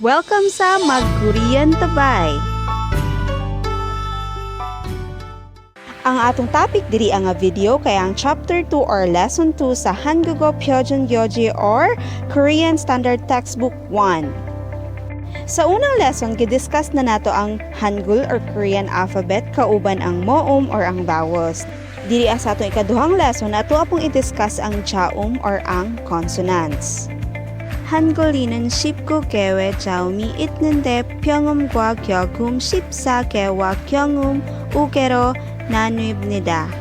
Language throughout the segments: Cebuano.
Welcome sa Mag-Korean Tabay! Ang atong topic diri ang nga video kay ang chapter 2 or lesson 2 sa Hangugo Pyojun Gyoji or Korean Standard Textbook 1. Sa unang lesson, gidiscuss na nato ang Hangul or Korean alphabet kauban ang moom or ang vowels. Diri sa atong ikaduhang lesson, ato apong i-discuss ang jaum or ang consonants. 한글리는 19개의 자음이 있는데 평음과 격음 14개와 경음 5개로 나뉩니다.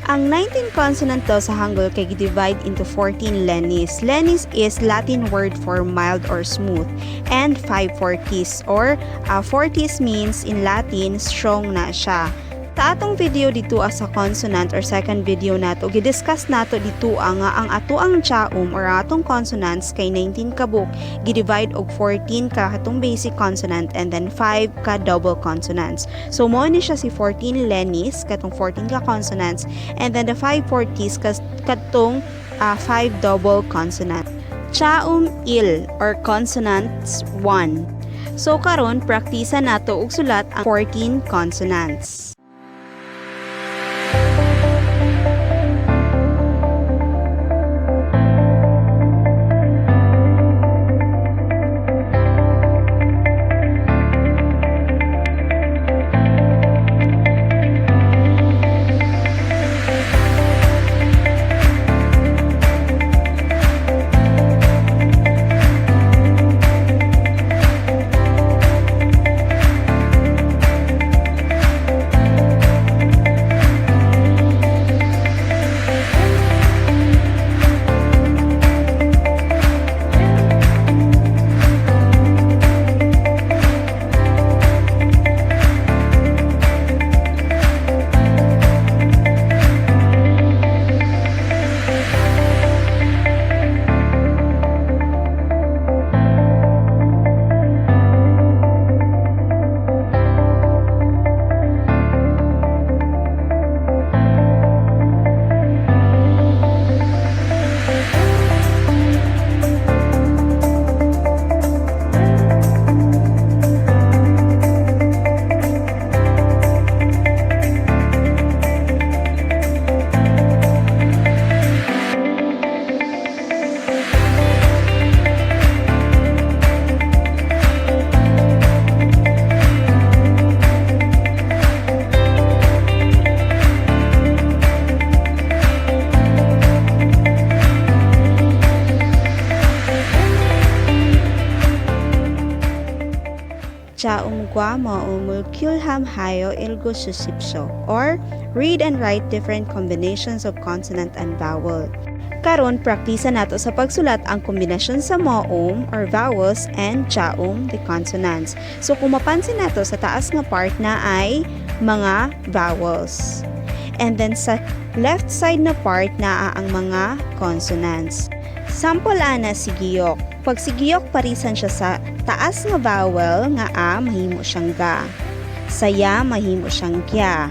Ang 19 consonant daw sa Hangul kay divide into 14 lenis. Lenis is Latin word for mild or smooth, and 5 fortis or fortis means in Latin strong na siya. Sa atong video dito sa consonant or second video nato, gidiscuss nato dito ang nga ang ato ang jaum or atong consonants kay 19 ka buok, gidivide og 14 ka katong basic consonant and then 5 ka double consonants. So mo ni siya si 14 lenis katong 14 ka consonants and then the 5 fortis katong 5 double consonant. Chaum il or consonants 1. So karon praktisa nato og sulat ang 14 consonants. 자음과 모음을 귤함하여 읽어주십시오 or read and write different combinations of consonant and vowel. Karon, praktisa nato sa pagsulat ang kombinasyon sa moom or vowels and jaum, the consonants. So kung mapansin nato sa taas nga part na ay mga vowels. And then sa left side na part naa ang mga consonants. Sample ana si Giyok. Pag si Giyok parisan siya sa taas nga vowel nga a, mahimo siyang ga. Sa ya, mahimo siyang kya.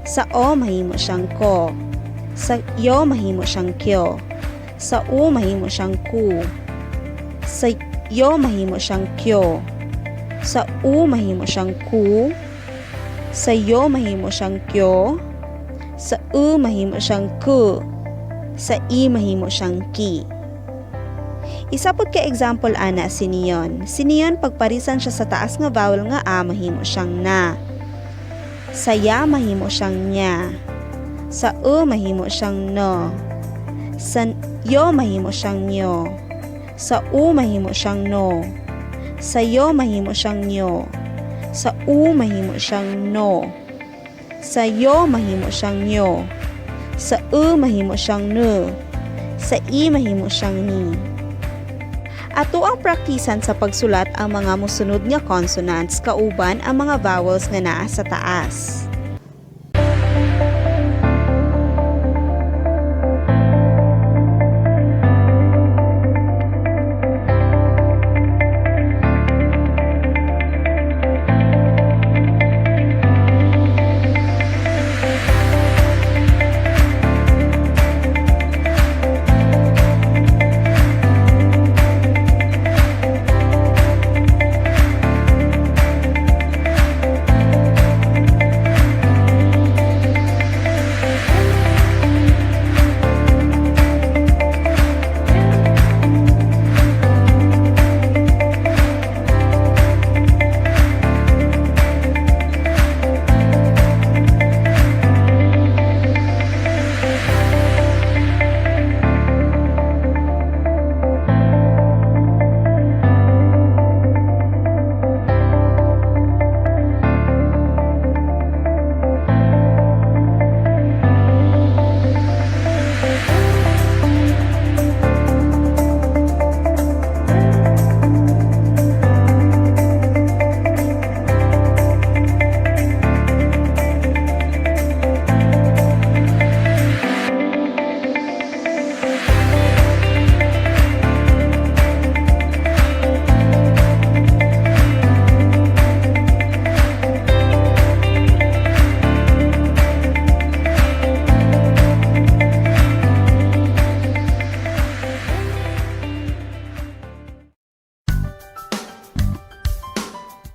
Sa o, mahimo siyang ko. Sa yo, mahimo siyang kyo. Sa u, mahimo siyang ku. Sa yo, mahimo siyang kyo. Sa u, mahimo siyang ku. Sa yo, mahimo siyang kyo. Sa u, mahimo siyang ku. Sa i, mahimo siyang ki. Isa pod ka example ana si Neon. Si Neon pagparisan siya sa taas nga vowel nga a, mahimo siyang na. Sa ya, mahimo siyang nya. Sa e, mahimo siyang no. Sa yo, mahimo siyang nyo. Sa u, mahimo siyang no. Sa yo, mahimo siyang nyo. Sa u, mahimo siyang no. Sa yo, mahimo siyang nyo. Sa e, mahimo siyang no. Sa i, mahimo siyang ni. Ato ang praktisan sa pagsulat ang mga mosunod nga consonants kauban ang mga vowels nga naa sa taas.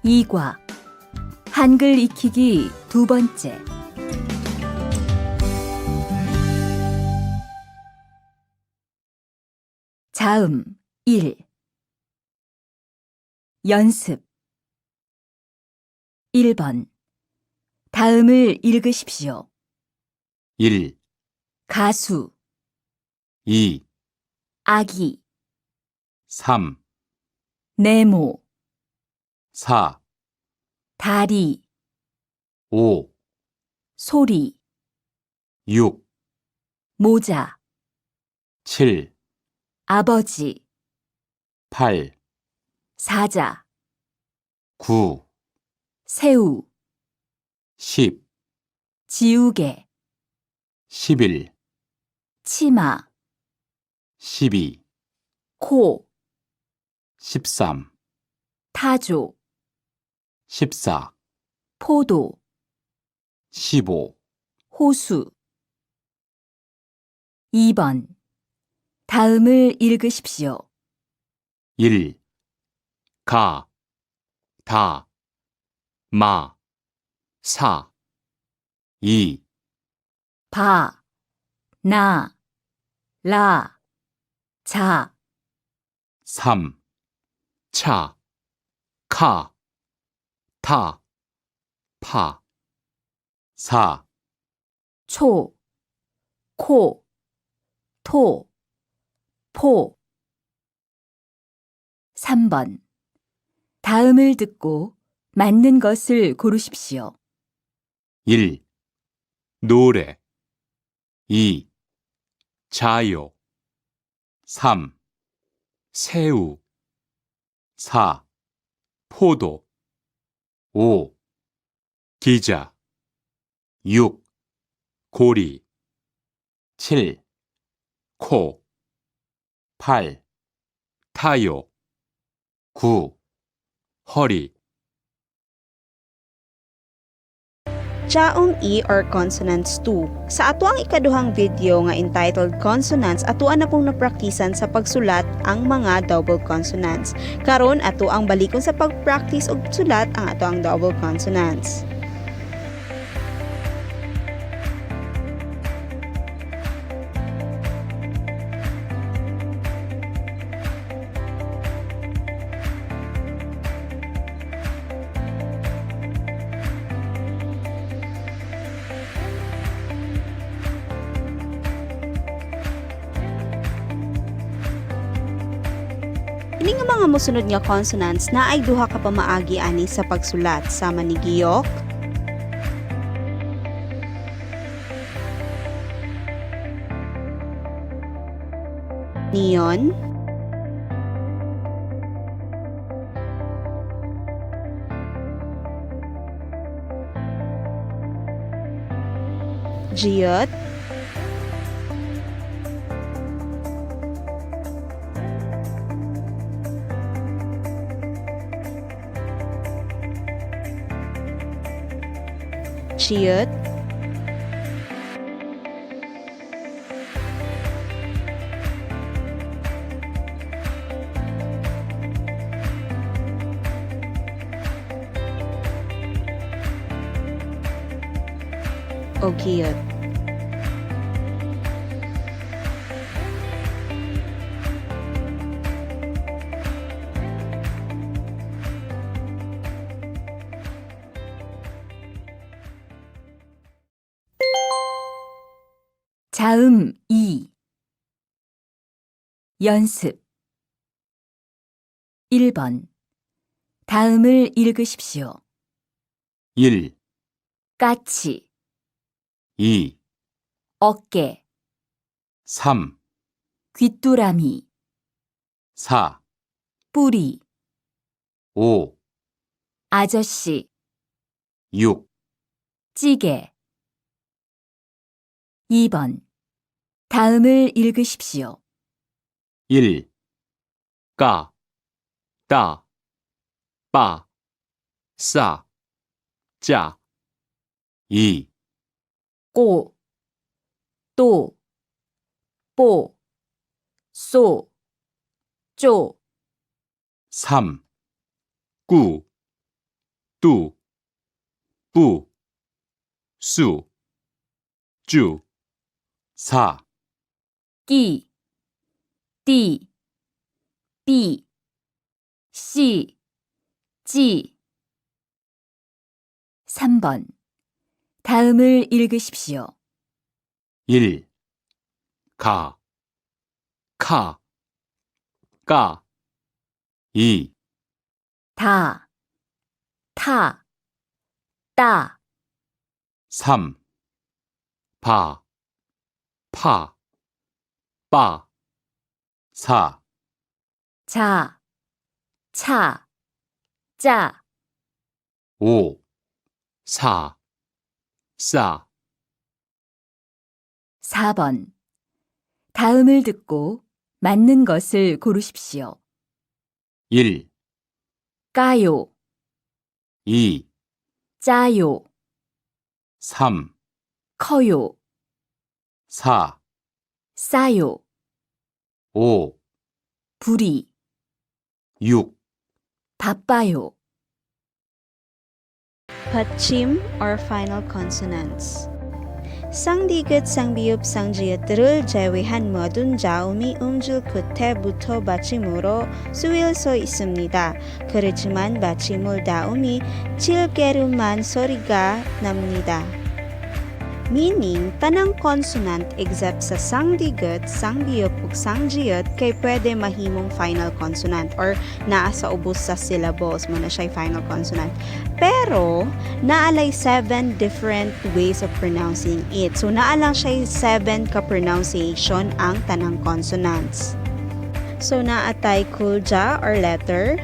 이과 한글 익히기 두 번째. 자음 1. 연습 1번. 다음을 읽으십시오. 1, 가수, 2, 아기, 3, 네모, 4, 다리, 5, 소리, 6, 모자, 7, 아버지, 8, 사자, 9, 새우, 10, 지우개, 11, 치마, 12, 코, 13, 타조, 14, 포도, 15, 호수. 2번. 다음을 읽으십시오. 1, 가, 다, 마, 사, 2, 바, 나, 라, 자, 3, 차, 카, 타, 파, 4, 초, 코, 토, 포. 3번. 다음을 듣고 맞는 것을 고르십시오. 1. 노래. 2. 자요. 3. 새우. 4. 포도. 5. 기자. 6. 고리. 7. 코. 8. 타요. 9. 허리. Jaom E or consonants 2. Sa ato ang ikaduhang video nga entitled Consonants, atoa na pong napraktisan sa pagsulat ang mga double consonants. Karon ato ang balikon sa pagpractice og sulat ang ato ang double consonants. Ini nga mga mosunod nga consonants na ay duha ka pamaagi ani sa pagsulat sama ni giyok, niyon, jiyot, chiyot, o giyot. 자음 2. 연습 1번. 다음을 읽으십시오. 1, 까치, 2, 어깨, 3, 귀뚜라미, 4, 뿌리, 5, 아저씨, 6, 찌개. 2번. 다음을 읽으십시오. 1. 까, 따, 빠, 싸, 짜. 2, 꼬, 또, 뽀, 쏘, 쪼, 3, 꾸, 두, 부, 수, 주, 4, 끼, 띠, 삐, 씨, 찌. 3번. 다음을 읽으십시오. 1, 가, 카, 까, 2, 다, 타, 따, 3, 바, 파, 빠, 4, 자, 차, 짜, 5, 사, 싸, 4번. 다음을 듣고 맞는 것을 고르십시오. 1, 까요, 2, 짜요, 3, 커요, 4, 싸요, 5, 불이, 6. 바빠요. 받침 or final consonants. 쌍디귿, 쌍비읍, 쌍지읒들을 제외한 모든 자음이 음줄 끝에부터 받침으로 쓰일 수 있습니다. 그렇지만 받침을 다음이 7개로만 소리가 납니다. Meaning, tanang consonant except sa sangdigot, sangbiop ug sangjiyot kay pwede mahimong final consonant or naa sa ubos sa syllables mo na siya final consonant. Pero, naalay seven different ways of pronouncing it. So, naa lang siya seven ka pronunciation ang tanang consonants. So, naatay kulja or letter,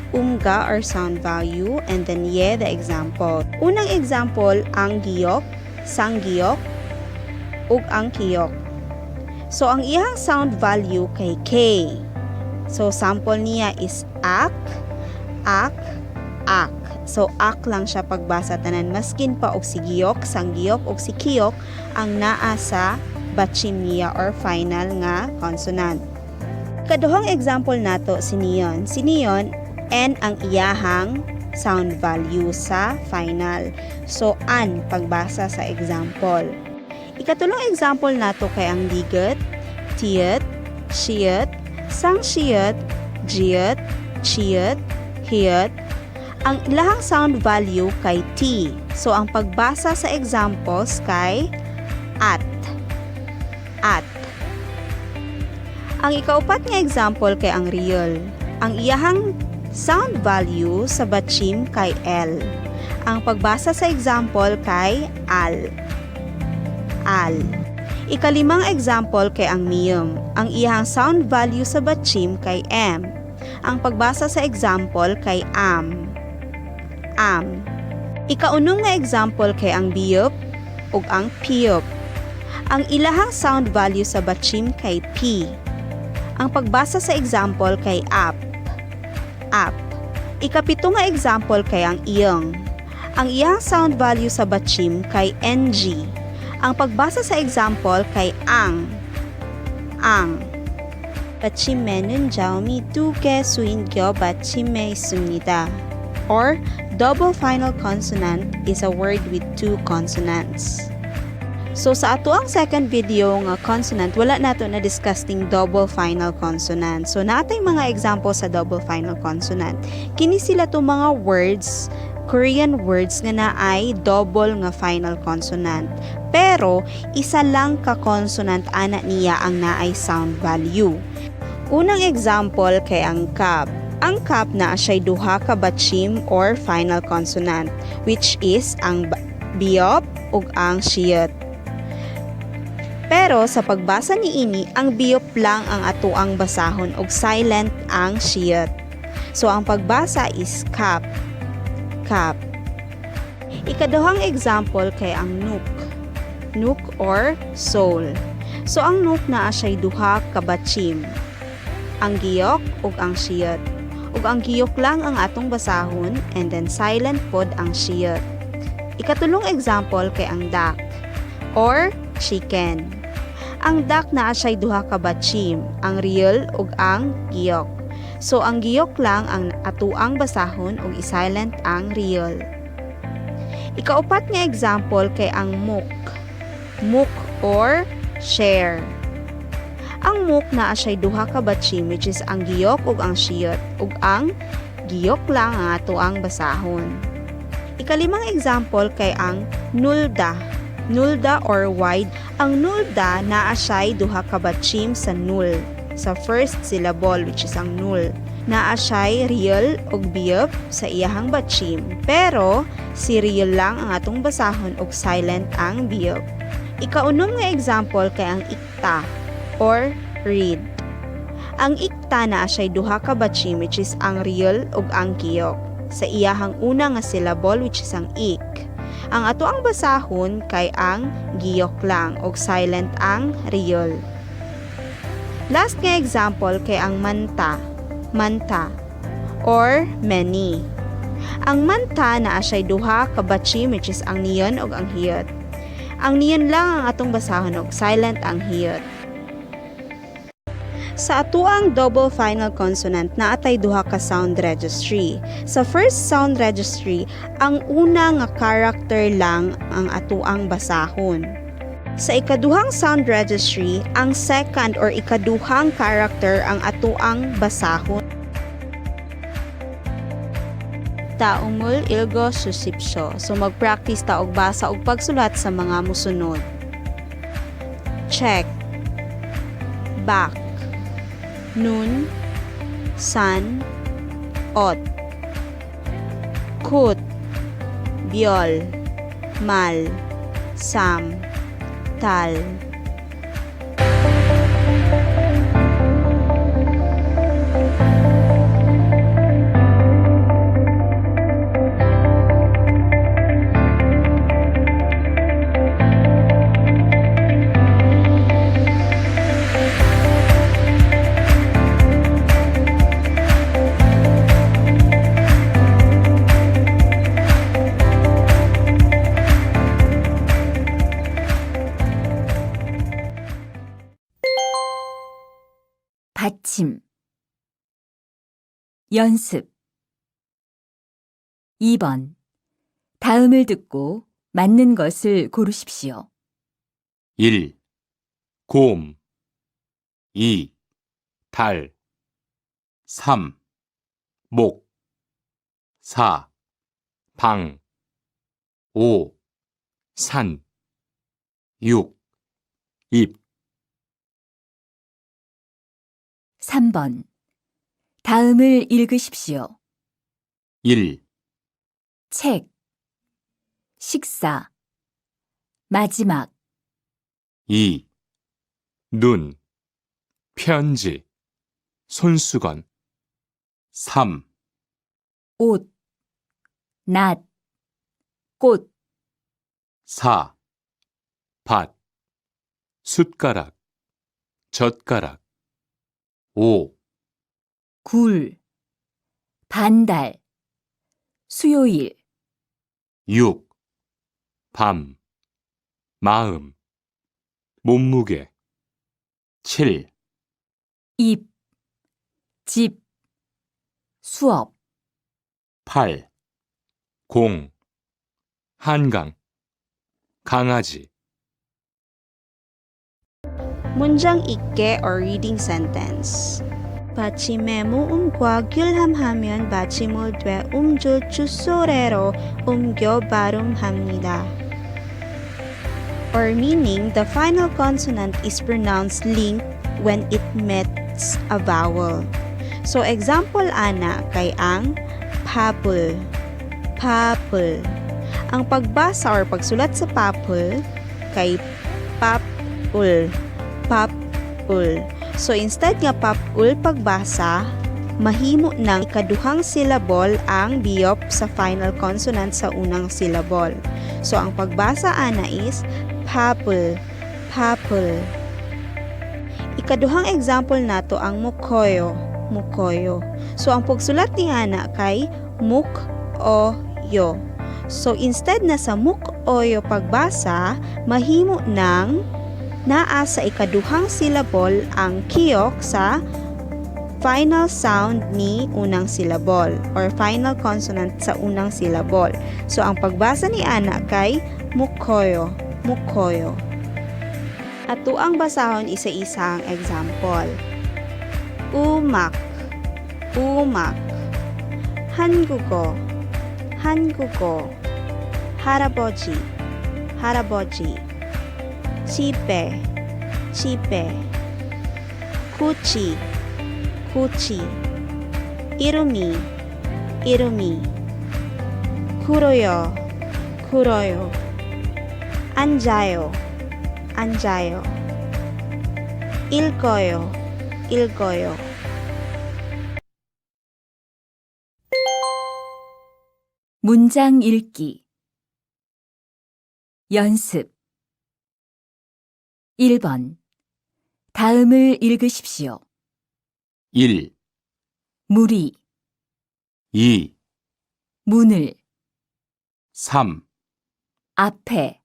umga or sound value, and then ye, the example. Unang example, ang giyok, sanggiyok, ug ang kiyok. So, ang iyang sound value kay K. So, sample niya is ak, ak, ak. So, ak lang siya pagbasa tanan. Maskin pa og si giyok, sanggiyok, og si kiyok ang naa sa batchim niya or final nga consonant. Kaduhang example nato si Neon. Si Neon, N ang iyahang sound value sa final. So, an pagbasa sa example. Ikatulong example nato kay ang diget, tiyet, siyet, sangsiyet, jiyet, chiyet, hiyet. Ang ilahang sound value kay T. So, ang pagbasa sa examples kay at. At. Ang ikaupat nga example kay ang real. Ang iyahang sound value sa batchim kay L. Ang pagbasa sa example kay al. Al. Ikalimang example kay ang miyum. Ang iyahang sound value sa batchim kay M. Ang pagbasa sa example kay am. Am. Ikaunong nga example kay ang biyop ug ang piyop. Ang ilahang sound value sa batchim kay P. Ang pagbasa sa example kay ap. Ap. Ikapito nga example kay ang iyong. Ang iyang sound value sa batchim kay NG. Ang pagbasa sa example kay ang. Ang. 받침에는 자음이 두 개 수인겨 받침에 있습니다. Or double final consonant is a word with two consonants. So sa ato ang second video nga consonant, wala nato na discuss ning double final consonant. So natay mga example sa double final consonant. Kini sila to mga words, Korean words nga naay double nga final consonant. Pero isa lang ka consonant ana niya ang naay sound value. Unang example kay ang cup. Ang cup na siya'y duha ka batchim or final consonant, which is ang biop ug ang siyot. Pero sa pagbasa niini, ang biop lang ang atuang basahon ug silent ang siyot. So ang pagbasa is cup, cup. Ikaduhang example kay ang nook. Nook or soul. So ang nook naa siya'y duha ka batchim. Ang giyok ug ang siyot. Ug ang giyok lang ang atong basahon and then silent pod ang siyot. Ikatulong example kay ang duck or chicken. Ang duck naa siya'y duha ka batchim, ang real ug ang giyok. So ang giyok lang ang atuang basahon ug i-silent ang riyol. Ikaupat nga example kay ang muk. Muk or share. Ang muk naa siya'y duha ka batchim, which is ang giyok ug ang siyot, ug ang giyok lang ang atoang basahon. Ikalimang example kay ang nulda. Nulda or wide. Ang nulda naa siya'y duha ka batchim sa nul sa first syllable, which is ang nul. Naa siya'y riyol ug biyop sa iyahang batchim. Pero si riyol lang ang atong basahon ug silent ang biyop. Ikaunom nga example kay ang ikta or read. Ang ikta naa siya'y duha ka batchim, which is ang riyol ug ang kiyok sa iyahang una nga syllable, which is ang ik. Ang ato ang basahon kay ang giyok lang ug silent ang riyol. Last nga example kay ang manta, manta or many. Ang manta naa siya'y duha ka batchim, which is ang niyon ug ang hiyot. Ang niyon lang ang atong basahon ug silent ang hiyot. Sa atuang double final consonant, naatay duha ka sound registry. Sa first sound registry, ang una nga character lang ang atuang basahon. Sa ikaduhang sound registry, ang second or ikaduhang character ang atuang basahon. 다음을 읽어 주십시오. So mag-practice ta og basa og pagsulat sa mga musunod. Check, back, nun, san, ot, kut, byol, mal, sam, tal. 받침. 연습. 2번. 다음을 듣고 맞는 것을 고르십시오. 1. 곰, 2. 달, 3. 목, 4. 방, 5. 산, 6. 입, 3번. 다음을 읽으십시오. 1. 책, 식사, 마지막, 2. 눈, 편지, 손수건, 3. 옷, 낫, 꽃, 4. 밭, 숟가락, 젓가락, 5. 굴, 반달, 수요일, 6. 밤, 마음, 몸무게, 7. 입, 집, 수업, 8. 공, 한강, 강아지, 문장 읽기 or reading sentence. 받침의 모음과 결합하면 받침을 돼 음절 주소래로 옮겨 발음합니다. Or meaning, the final consonant is pronounced linked when it meets a vowel. So example ana kay ang papul, papul. Ang pagbasa or pagsulat sa papul kay papul, papul. So instead nga papul pagbasa, mahimo ng ikaduhang syllable ang biyop sa final consonant sa unang syllable. So ang pagbasa ana is papul, papul. Ikaduhang example nato ang mukoyo, mukoyo. So ang pagsulat ni ana kay muk o yo. So instead na sa muk o yo pagbasa, mahimo ng naa sa ikaduhang syllable ang kiyok sa Final sound ni unang syllable or final consonant sa unang syllable. So ang pagbasa ni ana kay 묶어요, 묶어요. Atoang basahon isa-isa ang example. 음악, 음악. 한국어, 한국어. 할아버지, 할아버지. 집에, 집에. 굳이, 굳이. 이름이, 이름이. 울어요, 울어요. 앉아요, 앉아요. 읽어요, 읽어요. 문장 읽기 연습 1번 다음을 읽으십시오. 1, 무리, 2, 문을, 3, 앞에,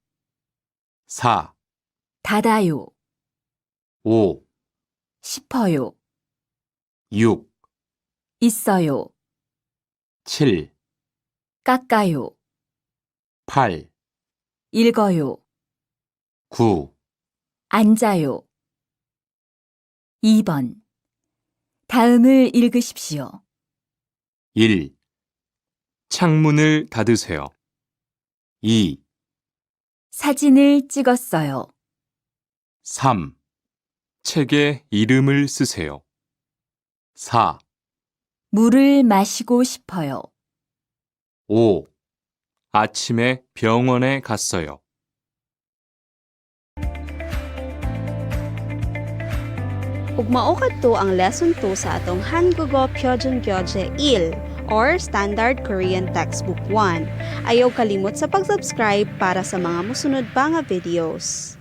4, 닫아요, 5, 싶어요, 6, 있어요, 7, 깎아요, 8, 읽어요, 9, 앉아요. 2번 다음을 읽으십시오. 1, 창문을 닫으세요. 2, 사진을 찍었어요. 3, 책에 이름을 쓰세요. 4, 물을 마시고 싶어요. 5, 아침에 병원에 갔어요. Ug mao kadto ang lesson 2 sa atong 한국어 표준 교재 1 or Standard Korean Textbook 1. Ayaw kalimot sa pag-subscribe para sa mga musunod pa nga videos.